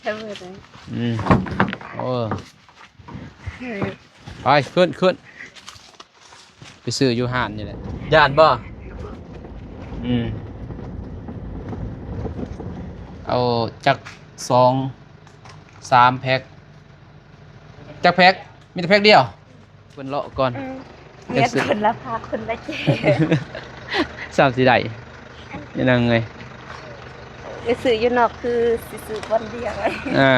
ເອີ ອືມ ໂອ້ ໄປ ຂຶ້ນ ຂຶ້ນ ໄປຊື້ຢູ່ຮ້ານນີ້ແຫຼະ. ຢ້ານບໍ່? ອືມ ເອົາຈັກສອງສາມແພັກ. ຈັກແພັກ? ມີແຕ່ແພັກດຽວ. ເພິ່ນເລາະກ່ອນ ອືມ ແມ່ນ ຄົນລະພາກ ຄົນລະແຈກ ຊ້ຳຊິໄດ້ ຍານາງເອີຍ. ໄປຊື້ຢູ່ນອກຄືຊິຊື້ບ່ອນດຽວ. ອ່າ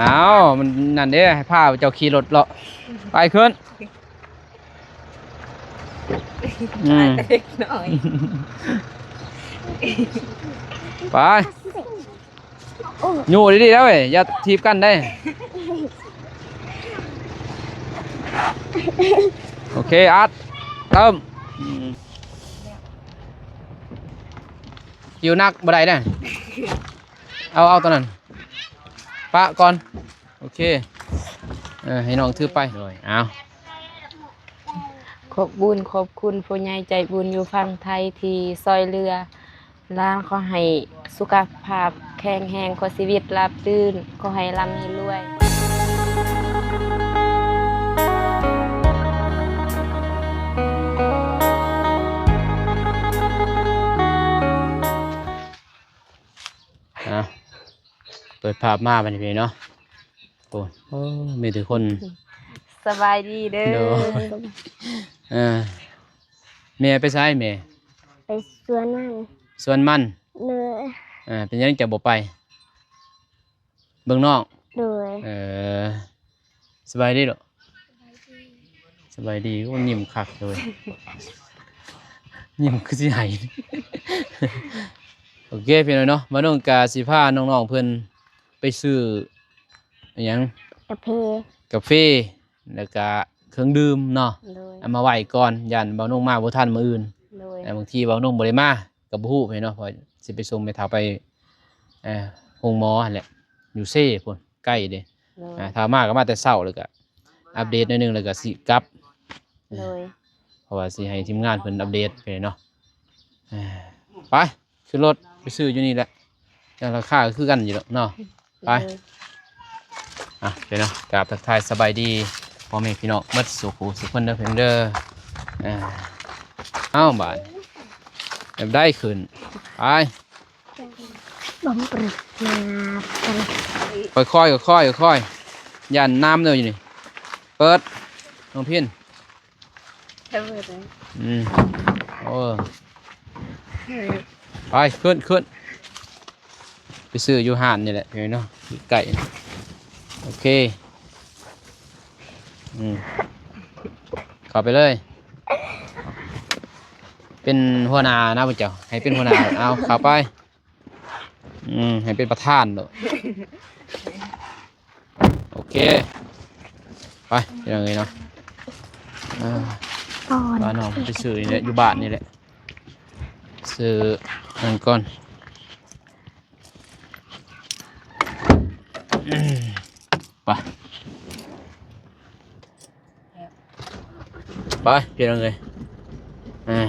ອ້າວ ມັນນັ້ນເດ້ ໃຫ້ພາເຈົ້າຂີ່ລົດເລາະ. ໄປຂຶ້ນ ອືມ ເດັກນ້ອຍ ໄປ. ໂອ້ ຍູ້ດີໆ ເດີ້ເວີຍ ຢ່າຖີບກັນເດ້. ໂອເຄ ອັດ ເລີ່ມ. ອືມ ຢູ່ໜັກບໍ່ໄດ້ເດ້. ເອົາ ເອົາຕົວນັ້ນປະກ່ອນ. ໂອເຄ ເອີ ໃຫ້ນ້ອງຖືໄປ. ໂດຍ ເອົາ. ຂອບບຸນຂອບຄຸນຜູ້ໃຫຍ່ໃຈບຸນຢູ່ຝັ່ງໄທທີ່ຊ່ອຍເຫຼືອ. ຫຼານຂໍໃຫ້ສຸຂະພາບແຂງແຮງ, ຂໍຊີວິດລາບລື່ນ, ຂໍໃຫ້ລ່ຳໃຫ້ລວຍ. ອ່ະ ເປີດພາບມາບັດນີ້ເນາະ. ໂອ້ ໂອ້ ມີແຕ່ຄົນ. ສະບາຍດີເດີ. ໂດຍ ເອີ ແມ່ໄປໃສແມ່? ໄປສວນມັນ. ສວນມັນ. ໂດຍ ເອີ ເປັນຫຍັງຈະບໍ່ໄປເບິ່ງນ້ອງ? ໂດຍ ເອີ ສະບາຍດີລູກ. ສະບາຍດີ. ໂອ້ ຍິ້ມຄັກເລີຍ ຍິ້ມຄືຊິໄຫ້. ໂອເຄ ພີ່ນ້ອງເນາະ ມາໂນງກະຊິພານ້ອງໆເພິ່ນໄປຊື້ ອີຫຍັງ ກາເຟ ກາເຟ ແລ້ວກະເຄື່ອງດື່ມເນາະ. ໂດຍ ເອົາມາໄວ້ກ່ອນ ຢ້ານບ່າວນົງມາບໍ່ທັນມື້ອື່ນ. ໂດຍ ແຕ່ບາງທີບ່າວນົງບໍ່ໄດ້ມາກໍບໍ່ຮູ້ເນາະ ເພາະຊິໄປສົ່ງແມ່ເຖົ້າໄປ ເອີ ໂຮງໝໍຫັ້ນແຫຼະ ຢູ່ເຊພຸ້ນ ໃກ້ເດ້. ໂດຍ ອ່າ ຖ້າມາກໍມາແຕ່ເຊົ້າ ແລ້ວກໍອັບເດດໜ້ອຍໜຶ່ງ ແລ້ວກໍຊິກັບ. ໂດຍ ເພາະວ່າຊິໃຫ້ທີມງານເພິ່ນອັບເດດໄປເນາະ. ເອີ ໄປ ຂຶ້ນລົດໄປຊື້ຢູ່ນີ້ແຫຼະ ແຕ່ລາຄາກໍຄືກັນຢູ່ດອກເນາະ. ໄປ ໂດຍ ອ່ະ ເດີເນາະ ກາບທັກທາຍສະບາຍດີພໍ່ແມ່ພີ່ນ້ອງໝົດສູ່ຜູ້ສູ່ຄົນເດີເພິ່ນເດີ. ເອີ ເອົາ ບາດແບບໃດຂຶ້ນ ໄປ ບໍ່ປຶກນາ ຄ່ອຍໆ ຄ່ອຍໆ ຢ້ານນ້ຳເດີຢູ່ນີ້. ເປີດ ນ້ອງພິນ. ອືມ ໂອ້ ໄປ ຂຶ້ນ ຂຶ້ນ ໄປຊື້ຢູ່ຮ້ານນີ້ແຫຼະ ເຫັນເນາະ ໃກ້. ໂອເຄ ອືມ ເຂົ້າໄປເລີຍ ເປັນຫົວໜ້ານະພວກເຈົ້າ ໃຫ້ເປັນຫົວໜ້າ. ເອົາ ເຂົ້າໄປ. ອືມ ໃຫ້ເປັນປະທານໂລດ. ໂອເຄ ໄປ ພີ່ນ້ອງເອີຍເນາະ. ເອີ ພານ້ອງໄປຊື້ນີ້ແຫຼະ ຢູ່ບ້ານນີ້ແຫຼະ ຊື້ນັ້ນກ່ອນ. ອືມ ໄປ. ໄປ ພີ່ນ້ອງເອີຍ ອ່າ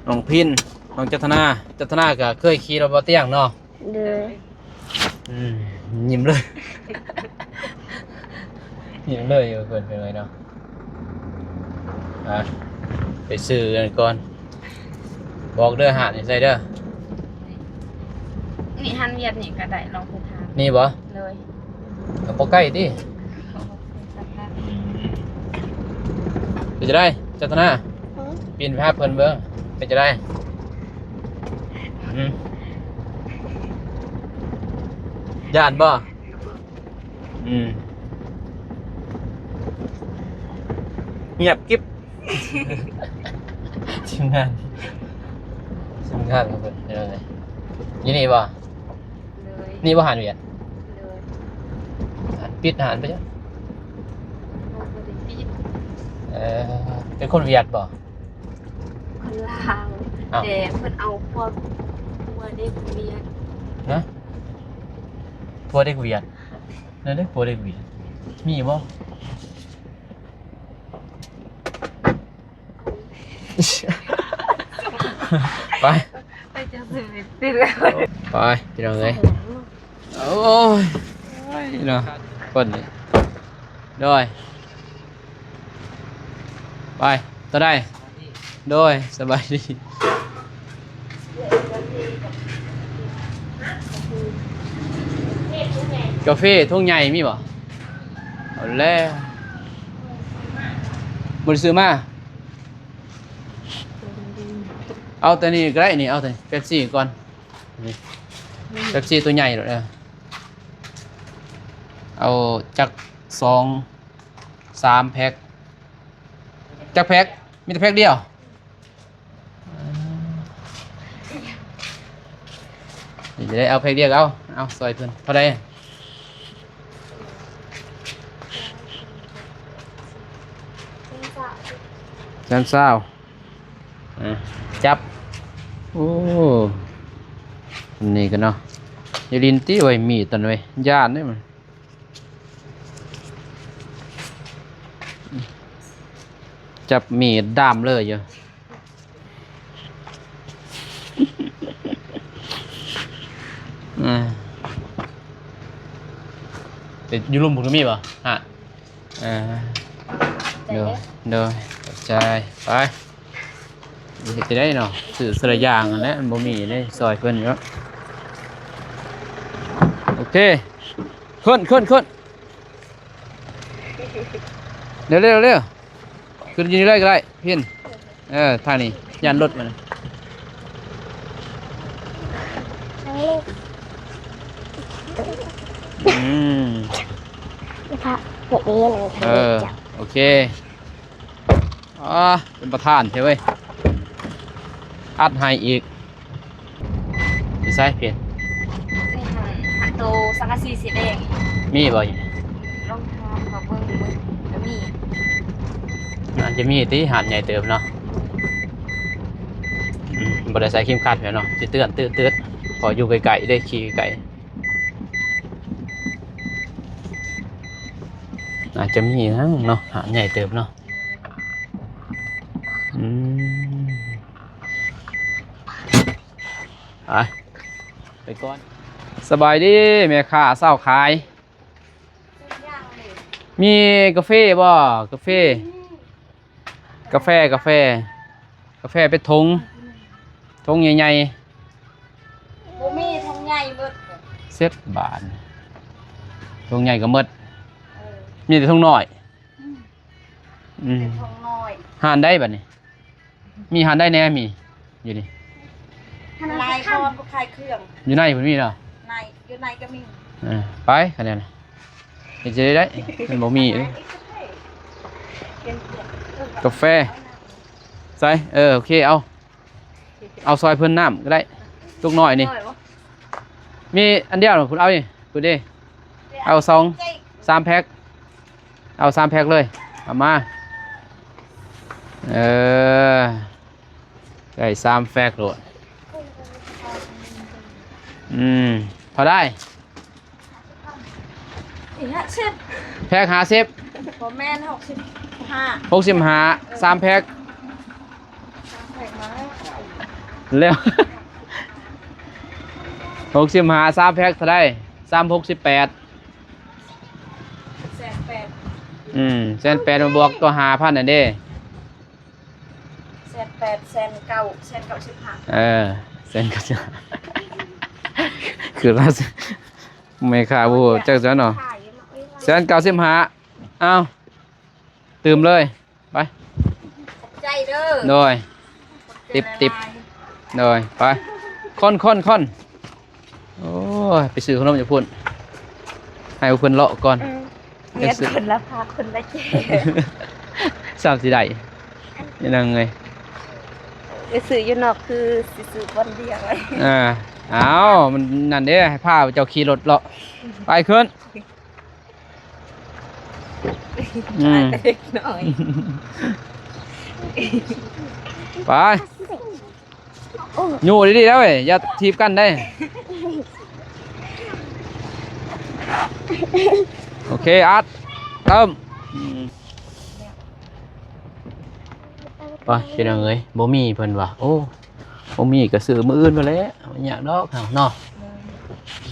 ນ້ອງພິນ ນ້ອງຈັດທະນາ. ຈັດທະນາກໍເຄີຍຂີ່ລົດບໍ່ຕຽງເນາະ. ໂດຍ ອືມ ຍິ້ມເລີຍ ຍິ້ມເລີຍຢູ່ເພິ່ນເປັນໄງເນາະ. ອ່າ ໄປຊື້ນັ້ນກ່ອນ ບອກເດີ ຮ້ານຢູ່ໃສເດີ. ນີ້ ຮ້ານຫວຽດນີ້ກໍໄດ້ ລອງໄປຖາມ. ນີ້ບໍ່? ໂດຍ ກໍບໍ່ໃກ້ຕິ. ເປັນຈັ່ງໃດ ຈັດທະນາ? ປີນໄປຫາເພິ່ນເບິ່ງ ເປັນຈັ່ງໃດ? ອືມ ຢ້ານບໍ່? ອືມ ງຽບກິບ. ທີມງານ ທີມງານຂອງເພິ່ນເປັນຈັ່ງໃດ? ຢູ່ນີ້ບໍ່? ໂດຍ ນີ້ບໍ່ຮ້ານຫວຽດ? ໂດຍ ປິດຮ້ານໄປ. ເອີ ເປັນຄົນຫວຽດບໍ່? ຄົນລາວ. ອ້າວ ແຕ່ເພິ່ນເອົາພວກ ພວກເດັກຫວຽດ. ຮະ? ພວກເດັກຫວຽດ? ນັ້ນເດ້ ພວກເດັກຫວຽດ ມີບໍ່? ໄປ ໄປ ເຈົ້າຊິໄປຕິດ. ໄປ ພີ່ນ້ອງເອີຍ. ໂອ້ຍ ໂອ້ຍເນາະ ຄົນນີ້ ໂດຍ ໄປ ຕົວໃດ? ໂດຍ ສະບາຍດີ. ກາເຟຖົງໃຫຍ່ມີບໍ່? ເອົາແລ້ວ ບໍ່ໄດ້ຊື້ມາ. ເອົາແຕ່ນີ້ກໍໄດ້ນີ້ ເອົາແຕ່ເປັບຊີກ່ອນ ນີ້ ເປັບຊີຕົວໃຫຍ່ໂລດເດີ. ເອົາຈັກສອງສາມແພັກ. ຈັກແພັກ? ມີແຕ່ແພັກດຽວ. ນີ້ຈະໄດ້ເອົາແພັກດຽວ ເອົາ ເອົາຊ່ອຍເພິ່ນ. ເທົ່າໃດ? ແສນຊາວ. ອ່າ ຈັບ. ໂອ້ ອັນນີ້ກໍເນາະ ຢ່າຫຼິ້ນຕິເວີຍ ມີດນັ້ນເວີຍ ຢ້ານເດ້ມັນ. ຈັບມີດດາມເລີຍຢູ່. ອ່າ ແຕ່ຢູ່ລຸ່ມພຸ້ນກໍມີບໍ່? ຮະ ເອີ ໂດຍ ໂດຍ ຂອບໃຈ. ໄປ ເຮັດຈັ່ງໃດເນາະ ຊື້ແຕ່ລະຢ່າງຫັ້ນແຫຼະ ມັນບໍ່ມີເດ້ ຊ່ອຍເພິ່ນເນາະ. ໂອເຄ ຂຶ້ນ ຂຶ້ນ ຂຶ້ນ ເລັວໆ ຂຶ້ນຢູ່ນີ້ເລີຍກໍໄດ້ ພິນ. ເອີ ທາງນີ້ ຢ້ານລົດມັນ ອືມ ເອີ ໂອເຄ. ອໍ ເປັນປະທານແທ້ເວີຍ ອັດໃຫ້ອີກ. ຢູ່ໃສເພິ່ນ? ໃນຫັ້ນ ໂຕສັງກະສີສີແດງ. ມີບໍ່ຢູ່ນີ້? ລອງຖາມເຂົາເບິ່ງ ເບິ່ງກໍມີ. ອາດຈະມີຕິ ຮ້ານໃຫຍ່ເຕີບເນາະ. ອືມ ບໍ່ໄດ້ໃສ່ເຂັມຂັດແລ້ວເນາະ ຊິເຕືອນ ຕື່ດໆ ເພາະຢູ່ໃກ້ໆເດ້ ຂີ່ໃກ້ໆ. ອາດຈະມີນະເນາະ ຮ້ານໃຫຍ່ເຕີບເນາະ. ອືມ ໄປ ໄປກ່ອນ. ສະບາຍດີແມ່ຄ້າຊາວຂາຍ ມີກາເຟບໍ່? ກາເຟ ກາແຟ ກາແຟ ກາແຟເປັນຖົງ ຖົງໃຫຍ່ໆ. ບໍ່ມີ ຖົງໃຫຍ່ໝົດ. ເສັດບາດ ຖົງໃຫຍ່ກໍໝົດ. ເອີ ມີແຕ່ຖົງນ້ອຍ. ອືມ ອືມ ແຕ່ຖົງນ້ອຍ. ຮ້ານໃດບາດນີ້? ມີຮ້ານໃດແດ່ ມີຢູ່ນີ້? ຮ້ານຂາຍເຄື່ອງ ຢູ່ໃນພຸ້ນມີເນາະ? ໃນ ຢູ່ໃນກໍມີ. ເອີ ໄປ ຄັນແນວນັ້ນ ເຮັດຈັ່ງໃດໄດ້ ມັນບໍ່ມີເດ້. ກາແຟ ໃສ່ ເອີ ໂອເຄ ເອົາ ເອົາຊ່ອຍເພິ່ນນ້ຳກໍໄດ້ ຕຸກນ້ອຍນີ້ ມີອັນດຽວພຸ້ນ ເອົານີ້ພຸ້ນເດ້ ເອົາສອງສາມແພັກ ເອົາສາມແພັກເລີຍ ເອົາມາ. ເອີ ໄດ້ສາມແພັກໂລດ. ອືມ ເທົ່າໃດ? ຫ້າສິບ ແພັກຫ້າສິບ ບໍ່ແມ່ນ ຫົກສິບຫ້າ ຫົກສິບຫ້າ ເອີ ສາມແພັກ ສາມແພັກມາແລ້ວ ຫົກສິບຫ້າ ສາມແພັກເທົ່າໃດ? ສາມ ຫົກສິບແປດ ແສນແປດ. ອືມ ແສນແປດ ມາບວກຕົວຫ້າພັນນັ້ນເດ້. ແສນແປດ ແສນເກົ້າ ແສນເກົ້າສິບຫ້າ ເອີ ແສນເກົ້າສິບຫ້າ ຄືວ່າ ແມ່ຄ້າບໍ່ຮູ້ຈັກຊັ້ນເນາະ. ແສນເກົ້າສິບຫ້າ ອ້າວ ຕື່ມເລີຍ ໄປ ຂອບໃຈເດີ ໂດຍ ຕິບໆ ໂດຍ ໄປ ຄົນໆໆ. ໂອ້ຍ ໄປຊື້ຂະໜົມຢູ່ພຸ້ນ ໃຫ້ເພິ່ນເລາະກ່ອນ. ອືມ ເຮັດຄົນລະພາກຄົນລະແຈກ ສ່ຳຊິໄດ້ ອີນາງເອີຍ ໄປຊື້ຢູ່ນອກຄືຊິຊື້ບ່ອນດຽວ. ອ່າ ອ້າວ ມັນນັ້ນເດ້ ໃຫ້ພາເຈົ້າຂີ່ລົດເລາະ ໄປຂຶ້ນ. ອືມ ເດັກນ້ອຍ ໄປ ຍູ້ດີໆ ເດີ້ເວີຍ ຢ່າຖີບກັນເດີ້. ໂອເຄ ອັດ ເຕີມ ອືມ ໄປ ພີ່ນ້ອງເອີຍ ບໍ່ມີເພິ່ນວ່າ ໂອ້ ບໍ່ມີກໍຊື້ມື້ອື່ນພຸ້ນແຫຼະ ບໍ່ຍາກດອກເຮົາເນາະ.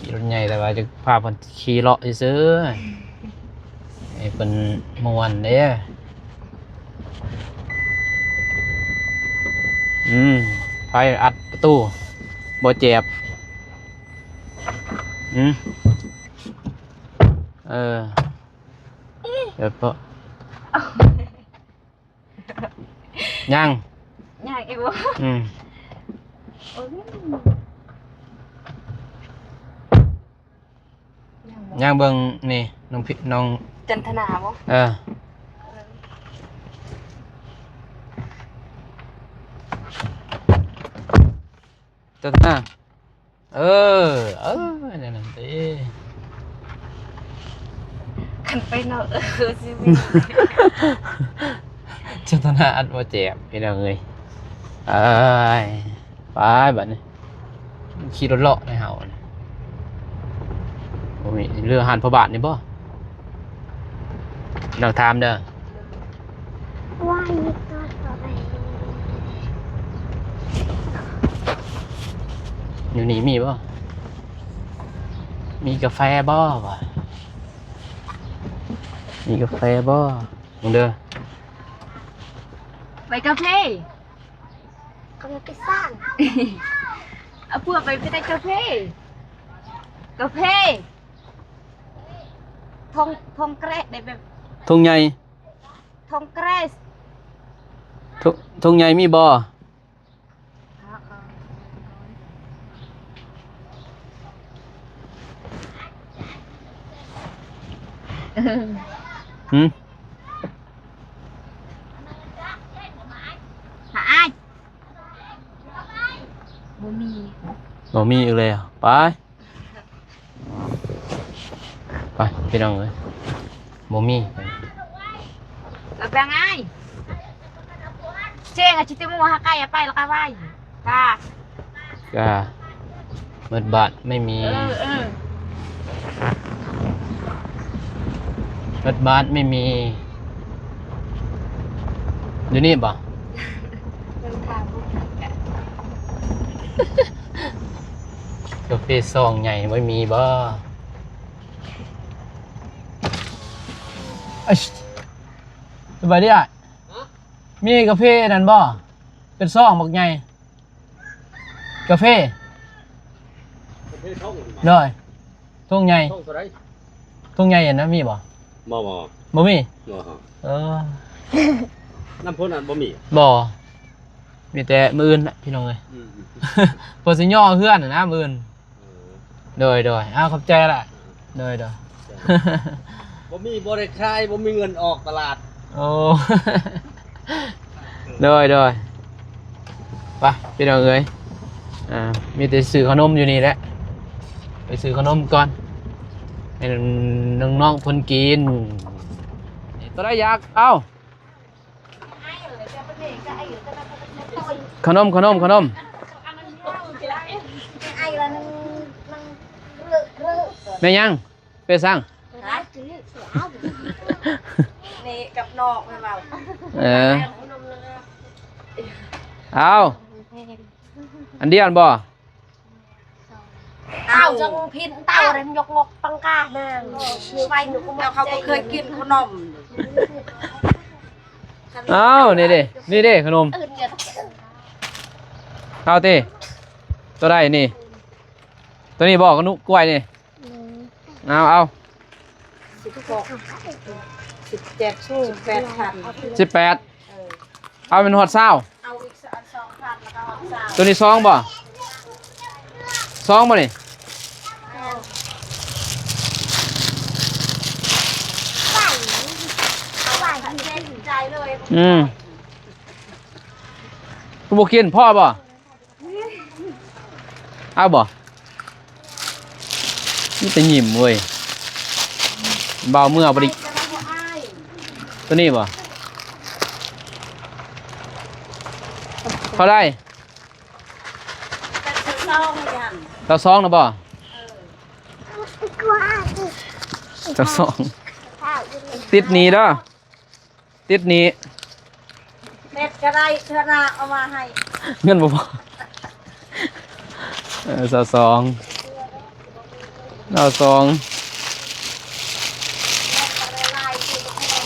ຂີ່ລົດໃຫຍ່ ແຕ່ວ່າຈະພາເພິ່ນຂີ່ເລາະຊື່ໆ ໃຫ້ເພິ່ນມ່ວນເດ້. ອືມ ໃຜອັດປະຕູ ບໍ່ແຈບ. ອືມ ເອີ ແບບ ຍັງ ຍັງອີກບໍ່? ອືມ ໂອ້ຍ ຍັງບໍ່? ຍ່າງເບິ່ງນີ້ ນ້ອງພິ ນ້ອງຈັນທະນາບໍ່? ເອີ ເອີ ຈັນທະນາ. ເອີ ເອີ ແນວນັ້ນຕິ ຄັນໄປເນາະ ເອີ ຊິມີ ຈັນທະນາອັດບໍ່ແຈບ ພີ່ນ້ອງເອີຍ. ເອີຍ ໄປບາດນີ້ ຂີ່ລົດເລາະໃນເຮົານີ້. ໂອ້ຍ ເຫຼືອຮ້ານພໍ່ບ້ານນີ້ບໍ່? ນ້ອງຖາມເດີ. ວ່າຢູ່ຕໍ່ໄປ ຢູ່ນີ້ມີບໍ່? ມີກາແຟບໍ່? ວ່າ ມີກາແຟບໍ່? ເບິ່ງເດີ ໄປກາເຟ ກາເຟໄປສ້າງ ເອົາພວກໄປ ໄປໄດ້ກາເຟ ກາເຟ ທົ່ງ ທົ່ງແກຣດໄດ້ແບບ ທົ່ງໃຫຍ່ ທົ່ງແກຣດ ທົ່ງ ທົ່ງໃຫຍ່ມີບໍ່? ຫື? ຫາອ້າຍ ບໍ່ມີ ບໍ່ມີອີກແລ້ວ ໄປ. ໄປພີ່ນ້ອງເອີຍ ບໍ່ມີ ລະແປງອ້າຍ ເຊງອາຊິຕິໂມຫາໄກໄປລະກະໄວ ກາ ກາ ເມິດບາດໄມ່ມີ ເອີ ເອີ ເມິດບາດໄມ່ມີ ຢູ່ນີ້ບໍ່? ເບິ່ງທ່າບໍ່ມີກະ ກາເຟຊອງໃຫຍ່ບໍ່ມີບໍ່? ສະບາຍດີອ້າຍ ມີກາເຟນັ້ນບໍ່? ເປັນຊອງບັກໃຫຍ່ ກາເຟ ກາເຟຖົງ ໂດຍ ຖົງໃຫຍ່ ຖົງເທົ່າໃດ? ຖົງໃຫຍ່ຫັ້ນນະ ມີບໍ່? ບໍ່ ບໍ່ ບໍ່ມີ ບໍ່ ເອີ ນ້ຳພົ້ນນັ້ນບໍ່ມີ ບໍ່ ມີແຕ່ມື້ອື່ນນະ ພີ່ນ້ອງເອີຍ ອືມ ເພິ່ນຊິຍໍເຮືອນນະ ມື້ອື່ນ ເອີ ໂດຍ ໂດຍ ອ້າວ ຂອບໃຈຫຼາຍ ເອີ ໂດຍ ໂດຍ ບໍ່ມີ ບໍ່ໄດ້ຂາຍ ບໍ່ມີເງິນອອກຕະຫຼາດ ໂອ້ ໂດຍ ໂດຍ ໄປພີ່ນ້ອງເອີຍ ອ່າ ມີແຕ່ຊື້ຂະໜົມຢູ່ນີ້ແຫຼະ ໄປຊື້ຂະໜົມກ່ອນ ໃຫ້ນ້ອງໆເພິ່ນກິນ ໂຕໃດຢາກ ເອົາ ຂະໜົມ ຂະໜົມ ຂະໜົມ ແມ່ນຫຍັງ? ເປັນສັງ? ຮະ? ນີ້ກັບນອກແມ່ນເວົ້າ ເອີ ເອົາ ອັນດຽວຫັ້ນບໍ່? ເອົາ ຈັງພິນເຕົາ ເອົາ ແລ້ວຍົກງົກປັງການາງ ໄປໜູກໍ ແລ້ວເຂົາບໍ່ເຄີຍກິນຂະໜົມ ເອົາ ນີ້ເດ້ ນີ້ເດ້ຂະໜົມ ເອົາຕິ ໂຕໃດນີ້? ໂຕນີ້ບໍ່? ຂະໜົມກ້ວຍນີ້ ອືມ ເອົາ ເອົາ ສິບຫົກ ສິບເຈັດ ສິບແປດພັນ ສິບແປດ ເອີ ເອົາແມ່ນຮອດຊາວ ເອົາອີກສອງພັນ ແລ້ວກໍຮອດຊາວ ໂຕນີ້ຊອງບໍ່? ຊອງບໍ່ນີ້? ອືມ ຄືບໍ່ກິນ ພໍບໍ່? ເອົາບໍ່? ມີແຕ່ຍິ້ມເວີຍ ບ່າວເມືອບໍ່ໄດ້ ໂຕນີ້ບໍ່? ເທົ່າໃດ? ຊາວສອງນະບໍ່? ຊາວສອງ ຊາວສອງ ຕິດໜີ້ເດີ້. ຕິດໜີ້ ເຮັດກໍໄດ້ ເທື່ອໜ້າເອົາມາໃຫ້ ເງິນບໍ່ພໍ ເອີ ຊາວສອງ ເອົາ ສອງ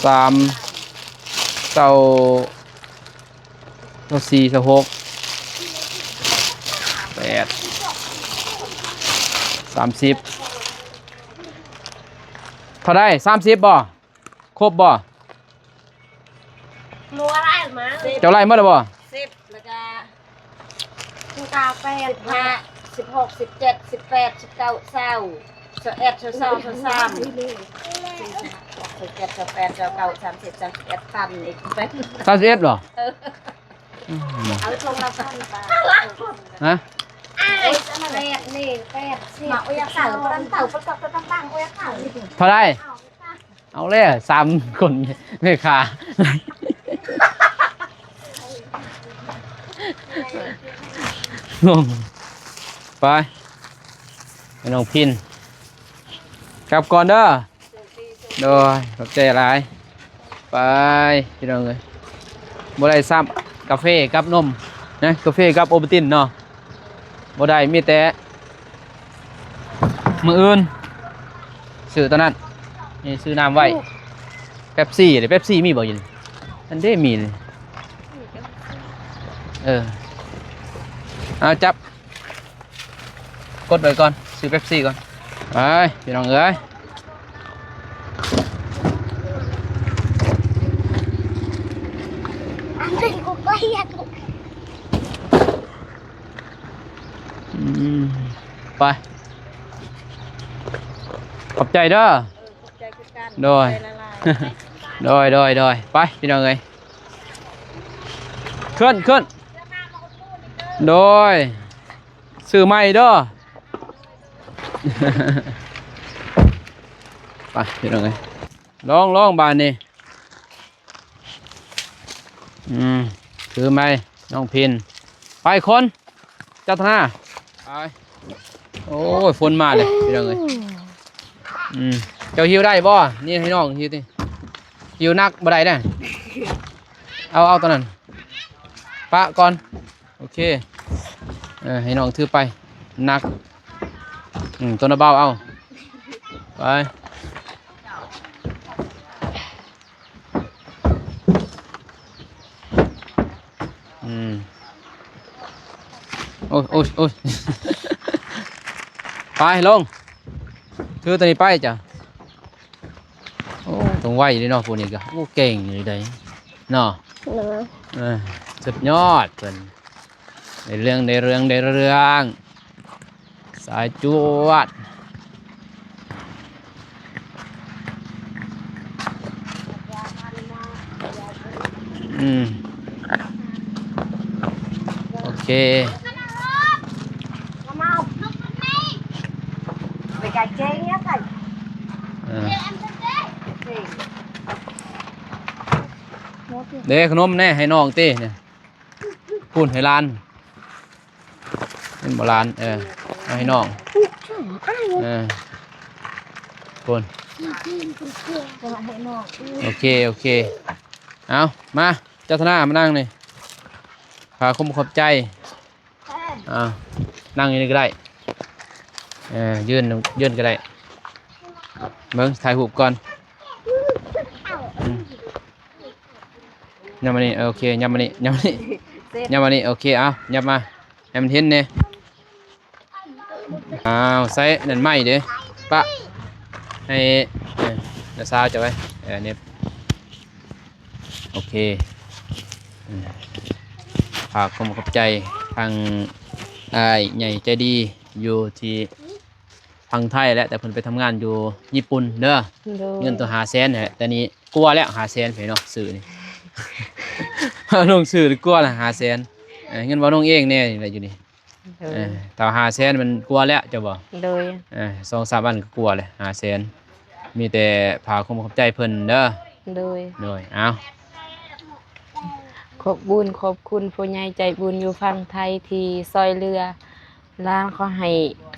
ສາມ ເກົ້າ ຊາວສີ່ ຊາວຫົກ ແປດ ສາມສິບ ເທົ່າໃດ? ສາມສິບບໍ່? ຄົບບໍ່? ບໍ່ໄດ້ມາ ເຈົ້າໄລ່ໝົດແລ້ວບໍ່? ສິບ ແລ້ວກະ ສິບຫ້າ ສິບຫົກ ສິບເຈັດ ສິບແປດ ສິບເກົ້າ ຊາວ ຊາວເອັດ ຊາວສອງ ຊາວສາມ ຊາວເຈັດ ຊາວແປດ ຊາວເກົ້າ ສາມສິບ ສາມສິບເອັດ ພັນອີກ ສາມສິບເອັດ ບໍ່? ເອີ ອືມ ເອົາ ຮະ? ແປດ ນີ້ ແປດສິບ ມາ ໂອ້ຍ ເຕົາ ເຕົາ ເຕົາ ເຕົາ ເຕົາ ໂອ້ຍ ເຕົາ ເທົ່າໃດ? ເອົາແລ້ວ ສາມຄົນ ແມ່ຄ້າ ງົງ ໄປ ໃຫ້ນ້ອງພິນ ກັບກ່ອນເດີ ໂດຍ ຂອບໃຈຫຼາຍ ໄປ ພີ່ນ້ອງເອີຍ ບໍ່ໄດ້ຊ້ຳ ກາເຟກັບນົມນະ ກາເຟກັບໂອວັນຕິນເນາະ ບໍ່ໄດ້ ມີແຕ່ ມື້ອື່ນຊື້ຕົວນັ້ນ ນີ້ຊື້ນ້ຳໄວ້ ເປັບຊີ ເປັບຊີມີບໍ່ຢູ່ນີ້? ອັນເດມີນີ້ ເອີ ເອົາຈັບ ກົດໄວ້ກ່ອນ ຊື້ເປັບຊີກ່ອນ ໄປ ພີ່ນ້ອງເອີຍ ອືມ ໄປ ຂອບໃຈເດີ ເອີ ຂອບໃຈຄືກັນ ໂດຍ ຂອບໃຈຫຼາຍໆ ໂດຍ ໂດຍ ໂດຍ ໄປ ພີ່ນ້ອງເອີຍ ຂຶ້ນ ຂຶ້ນ ໂດຍ ຊື້ໃໝ່ເດີ ໄປ ພີ່ນ້ອງເອີຍ ລອງ ລອງບາດນີ້ ອືມ ຖືໄໝ ນ້ອງພິນ ໄປຄົນ ຈັດທະນາ ໄປ ໂອ້ຍ ຝົນມາເລີຍ ພີ່ນ້ອງເອີຍ ອືມ ເຈົ້າຫິ້ວໄດ້ບໍ່? ນີ້ໃຫ້ນ້ອງຫິ້ວຕິ ຫິ້ວໜັກບໍ່ໄດ້ເດ້ ເອົາ ເອົາຕົວນັ້ນ ປະກ່ອນ ໂອເຄ ເອີ ໃຫ້ນ້ອງຖືໄປ ໜັກ ອືມ ຕົວນະເບົາເອົາ ໄປ ອືມ ໂອ້ຍ ໂອ້ຍ ໂອ້ຍ ໄປ ລົງ ຖືຕົວນີ້ໄປຈ້ະ ໂອ້ ຕ້ອງໄວເດ້ເນາະ ພວກນີ້ກໍ ໂອ້ ເກັ່ງຢູ່ເດ້ເນາະ ເອີ ສຸດຍອດເພິ່ນ ໄດ້ເລື່ອງ ໄດ້ເລື່ອງ ໄດ້ເລື່ອງ ສາຍຈວດ ອືມ ໂອເຄ ເອີ ເດ້ ຂະໜົມແດ່ ໃຫ້ນ້ອງຕິ ເດ້ ພຸ້ນໃຫ້ຫຼານ ເຫັນບໍ່ຫຼານ ເອີ ເອົາໃຫ້ນ້ອງ ເອີ ພຸ້ນ ໂອເຄ ໂອເຄ ເອົາ ມາ ເຈົ້າທະນາມານັ່ງນີ້ ພາຄວາມຂອບໃຈ ເອົາ ນັ່ງຢູ່ນີ້ກໍໄດ້ ເອີ ຢືນ ຢືນກໍໄດ້ ເບິ່ງ ຖ່າຍຮູບກ່ອນ ອືມ ຫຍັບມານີ້ ເອີ ໂອເຄ ຫຍັບມານີ້ ຫຍັບມານີ້ ຫຍັບມານີ້ ໂອເຄ ເອົາ ຫຍັບມາ ໃຫ້ມັນເຫັນແດ່ ອ້າວ ໃສ່ອັນນັ້ນໄມ້ເດ້ ປະ ໃຫ້ ເອີ ນ້າສາວເຈົ້າໄວ້ ເອີ ເນັບ ໂອເຄ ອືມ ຝາກຄວາມຂອບໃຈທາງອ້າຍໃຫຍ່ໃຈດີ ຢູ່ທີ່ຝັ່ງໄທແຫຼະ ແຕ່ເພິ່ນໄປທຳງານຢູ່ຍີ່ປຸ່ນເດີ ໂດຍ ເງິນຕົວຫ້າແສນແຫຼະ ແຕ່ນີ້ກວ່າແລ້ວ ຫ້າແສນເພິ່ນເນາະ ຊື້ນີ້ ລົງຊື້ກວ່າລະຫ້າແສນ ເອີ ເງິນເວົ້ານ້ອງເອງແດ່ນີ້ແຫຼະຢູ່ນີ້ ໂດຍ ເອີ ຖ້າຫ້າແສນມັນກວ່າແລ້ວ ເຈົ້າບໍ່? ໂດຍ ເອີ ສອງສາມອັນກໍກວ່າແລ້ວ ຫ້າແສນ ມີແຕ່ຝາກຄວາມຂອບໃຈເພິ່ນເດີ ໂດຍ ໂດຍ ເອົາ ຂອບບຸນຂອບຄຸນຜູ້ໃຫຍ່ໃຈບຸນຢູ່ຝັ່ງໄທທີ່ຊ່ອຍເຫຼືອຫຼານ ຂໍໃຫ້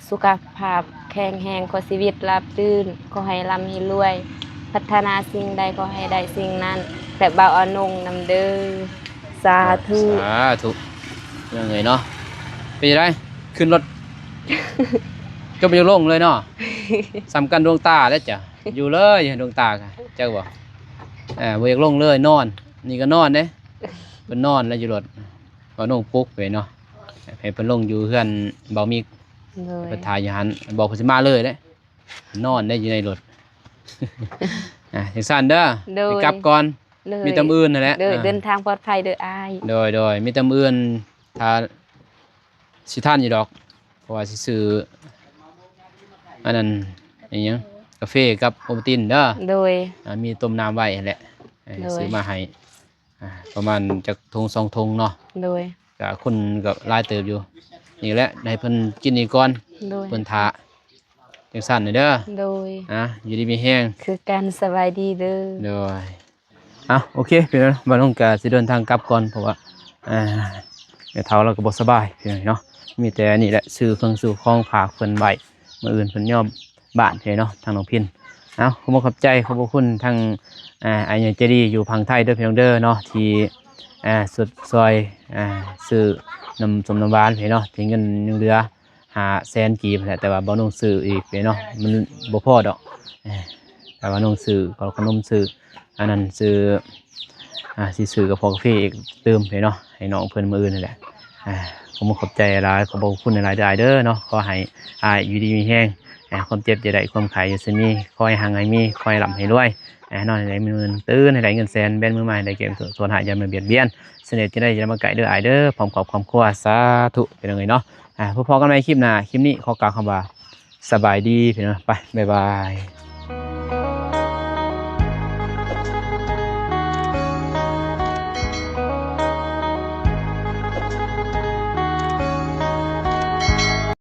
ສຸຂະພາບແຂງແຮງ ຂໍຊີວິດລາບລື່ນ ຂໍໃຫ້ລ່ຳໃຫ້ລວຍ ພັດທະນາສິ່ງໃດຂໍໃຫ້ໄດ້ສິ່ງນັ້ນ ແລະ ບ່າວອານົງນຳເດີ ສາທຸ ສາທຸ ເອີຍເນາະ ເປັນຈັ່ງໃດ ຂຶ້ນລົດ ຈົບ ບໍ່ຢາກລົງເລີຍເນາະ ສ່ຳກັນດວງຕາແລ້ວຈ້ະ ຢູ່ເລີຍດວງຕາ ຈັກບໍ່ ເອີ ບໍ່ຢາກລົງເລີຍ ນອນ ນີ້ກໍນອນເດ້ ເພິ່ນນອນແລ້ວຢູ່ລົດ ບ່າວນົງປຸກໄປເນາະ ໃຫ້ເພິ່ນລົງຢູ່ເຮືອນບ່າວມິກ ໂດຍ ເພິ່ນຖ້າຢູ່ຫັ້ນ ບອກເພິ່ນຊິມາເລີຍເດ້ ນອນໄດ້ຢູ່ໃນລົດ ອ່າ ຈັ່ງຊັ້ນເດີ ໂດຍ ໄດ້ກັບກ່ອນ ໂດຍ ມີແຕ່ມື້ອື່ນຫັ້ນແຫຼະ ໂດຍ ອ່າ ເດີນທາງປອດໄພເດີອ້າຍ ໂດຍ ໂດຍ ມີແຕ່ມື້ອື່ນ ຖ້າຊິທັນຢູ່ດອກ ເພາະວ່າຊິຊື້ ອັນນັ້ນ ອີຫຍັງ ກາເຟກັບໂອວັນຕິນເດີ ໂດຍ ອ່າ ມີຕົ້ມນ້ຳໄວ້ຫັ້ນແຫຼະ ເອີ ໂດຍ ຊື້ມາໃຫ້ ອ່າ ປະມານຈັກຖົງສອງຖົງເນາະ ໂດຍ ກະຄົນກໍຫຼາຍເຕີບຢູ່ ນີ້ແຫຼະ ໃຫ້ເພິ່ນກິນນີ້ກ່ອນ ໂດຍ ເພິ່ນຖ້າ ຈັ່ງຊັ້ນເດີ ໂດຍ ອ່າ ຢູ່ດີມີແຮງ ຄືກັນ ສະບາຍດີເດີ ໂດຍ ເອົາ ໂອເຄ ພີ່ນ້ອງ ບ່າວນົງກະຊິເດີນທາງກັບກ່ອນ ເພາະວ່າ ອ່າ ແມ່ເຖົ້າລາວກໍບໍ່ສະບາຍ ພີ່ນ້ອງເນາະ ມີແຕ່ນີ້ແຫຼະ ຊື້ເຄື່ອງຊື້ຂອງຝາກເພິ່ນໄວ້ ມື້ອື່ນເພິ່ນຍອມບ້ານ ພີ່ນ້ອງເນາະ ທາງນ້ອງພິນ ເອົາ ຂໍຂອບໃຈ ຂອບພະຄຸນທາງ ອ່າ ອ້າຍໃຫຍ່ໃຈດີຢູ່ຝັ່ງໄທເດີ ພີ່ນ້ອງເດີເນາະ ທີ່ ອ່າ ຊຸດຊ່ອຍ ອ່າ ຊື້ນ້ຳສົ້ມນ້ຳຫວານ ພີ່ນ້ອງເນາະ ທີ່ເງິນຍັງເຫຼືອ ຫ້າແສນກີບແຫຼະ ແຕ່ວ່າບ່າວນົງຊື້ອີກເດ້ເນາະ ມັນບໍ່ພໍດອກ ເອີ ແຕ່ບ່າວນົງຊື້ເຂົ້າຂະໜົມ ຊື້ອັນນັ້ນ ຊື້ ອ່າ ຊິຊື້ກາເຟອີກຕື່ມເດ້ເນາະ ໃຫ້ນ້ອງເພິ່ນມື້ອື່ນນັ້ນແຫຼະ ອ່າ ຂໍຂອບໃຈຫຼາຍ ຂອບພະຄຸນຫຼາຍໆເດີເນາະ ຂໍໃຫ້ອ້າຍຢູ່ດີມີແຮງ ອ່າ ຄວາມເຈັບຢ່າໄດ້ ຄວາມໄຂ້ຢ່າຊະມີ ຂໍໃຫ້ຮັ່ງໃຫ້ມີ ຂໍໃຫ້ລ່ຳໃຫ້ລວຍ ອ່າ ນອນໃຫ້ໄດ້ໝື່ນ ຕື່ນໃຫ້ໄດ້ເງິນແສນ ແບນມືມາໃຫ້ໄດ້ແກ້ວໂທດ ຮ້າຍຢ່າມາບຽດບຽນ ສະເໜດຈັ່ງໃດຢ່າໄດ້ມາໃກ້ເດີອ້າຍເດີ ພ້ອມຄອບຄອບຄົວ ສາທຸ ພີ່ນ້ອງເອີຍເນາະ ອ່າ ພົບພໍ້ກັນໃໝ່ຄລິບໜ້າ ຄລິບນີ້ຂໍກ່າວຄຳວ່າ ສະບາຍດີ ພີ່ນ້ອງ ໄປ ບາຍບາຍ.